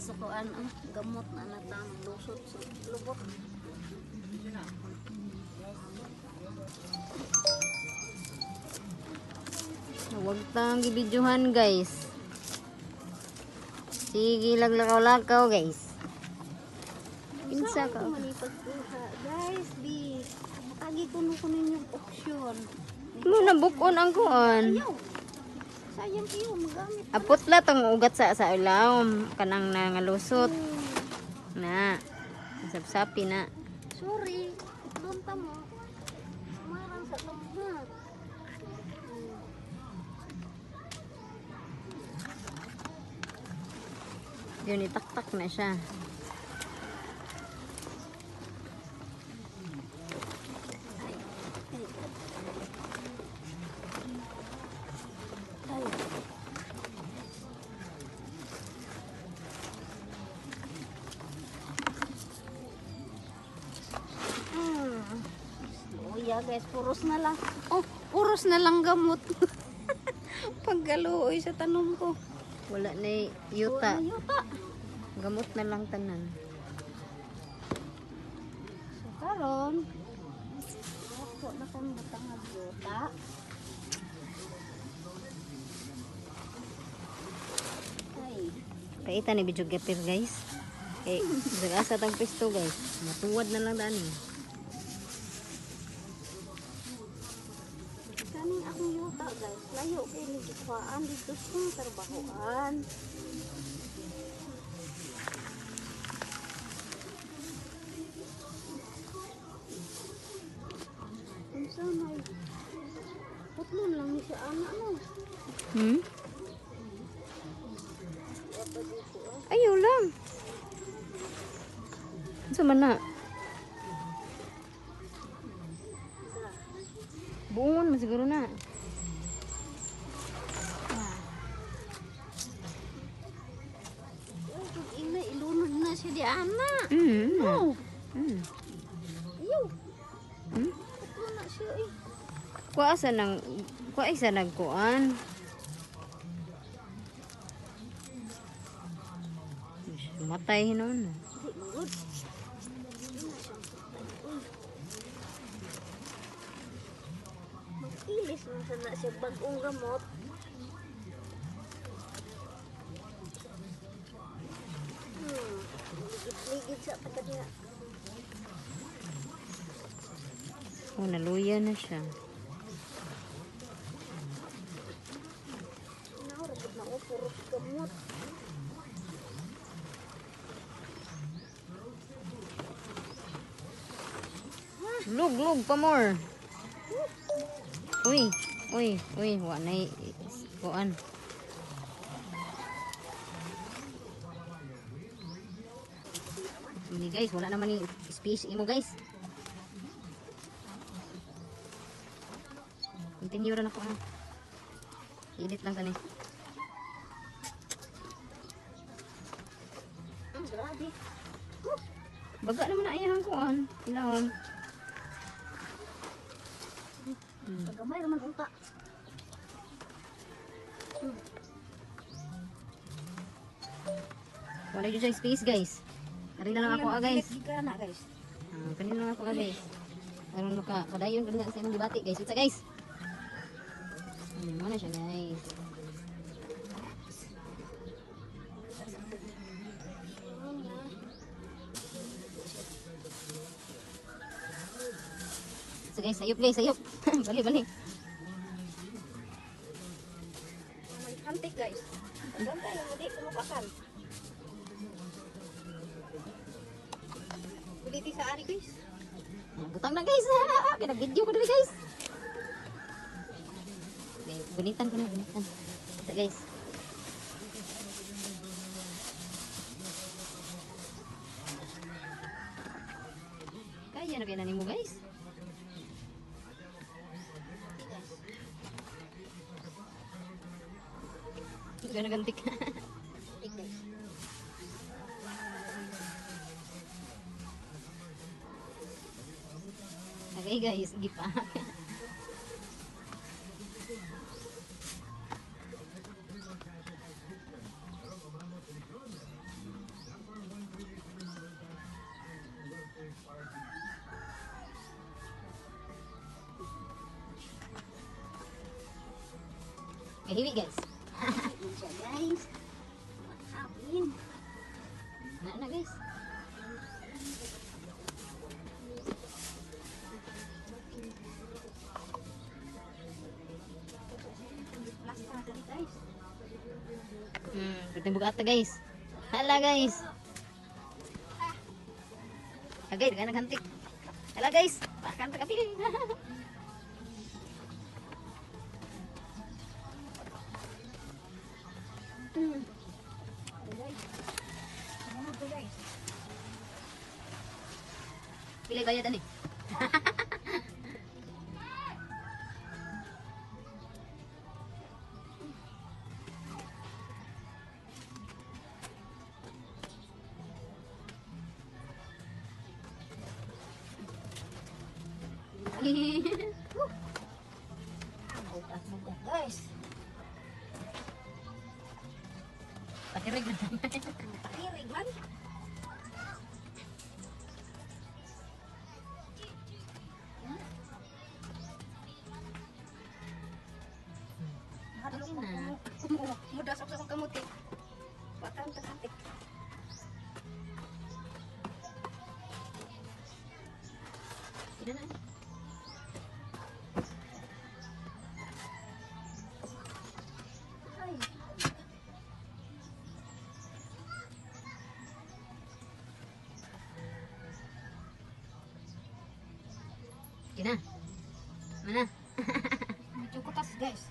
Guys, sukuan ang gamot na natang lusot sa lubot. Huwag tang gibidyohan, guys. Sige, laglakaw-lakaw, guys. Kinsa ka? Saan ko man ipagkuha? Guys, di. Makagi kuno ko ninyong option. Mo na bukon ang kuan. Ayaw. Sayang kayo, magamit. Apot la tong ugat sa ilawom kanang nangalusot na. Sapsapi na. Sorry, doon ta mo. Marang sa lubot. Yun, itaktak na siya. Ay. Mm. Oh yeah guys, puros na lang. Oh, puros na lang gamot. Paggaluoy sa tanom ko. Wala na yuta. Wala na yuta. Gamot na lang tanan. So karon, ako na kong butang ag yuta. Ay, Kaita ni video gapir, guys. Eh, asa tang pisto, guys. Matuwad na lang daan eh. Kaning akong yuta guys, layo kay ni gikuhaan dito sa trabahoan. Unsa may putlon lang ni siya ana no. Wala dito ah. Ayaw lang. Unsa man na? Buon man siguro na. Uy, kung ina ilunod na siya di ana. Oh, Ayaw. Putlon na siya eh. Kuha sa nang kuha sa nagkuan. Matay hinon. Di magod. Di na siyang putay. Uy. Mag-ilis na sana siya bagong gamot. Ligid-ligid sa taga niya. Oh, naluya na siya. Nauragod na ako, puro gamot. Lug, lug pa more. Uy, uy, uy, wa na kuan. Ini guys, wala naman ni space imo, guys. Continue ra na ko ha. Edit lang tani. Grabe. Baga naman na iyang kuan. Ilawom. Pagamay naman unta. Wala jud siya space, guys. Ari na lang ako ah, guys. Gikan na guys. Ah, kanina lang ako ah, guys. Aron maka padayon kanina sa imong gibati, guys. Unsa, guys? Mo na siya, guys. So guys, sayop guys, sayop. Bali bali. May antik guys. Bantay lang di kumukakan. Uliti sa ari guys. Butang na, guys. Kaya video ko dali, guys. Okay, gunitan ko na, gunitan. Ito, guys. Kaya na kaya na nimo, guys. Hindi ka nagantik. Antik guys. Okay guys, gipa. May hiwi, guys. Hiwi siya, guys. What happened? Na na, guys. Plasta dali, guys. Pwede bugat, guys. Hala, guys. Agay, dagan naghantik. Hala, guys. Pakan ta kapi. Ano to, guys? Pilay bayad ani. Bugat, bugat, guys. Pakirig na. Pakirig man. Okay na. Mudas ako sa akong kamuti. Patang takatik. Pila na. Ay. Kina. Mana? Medyo kutas, guys.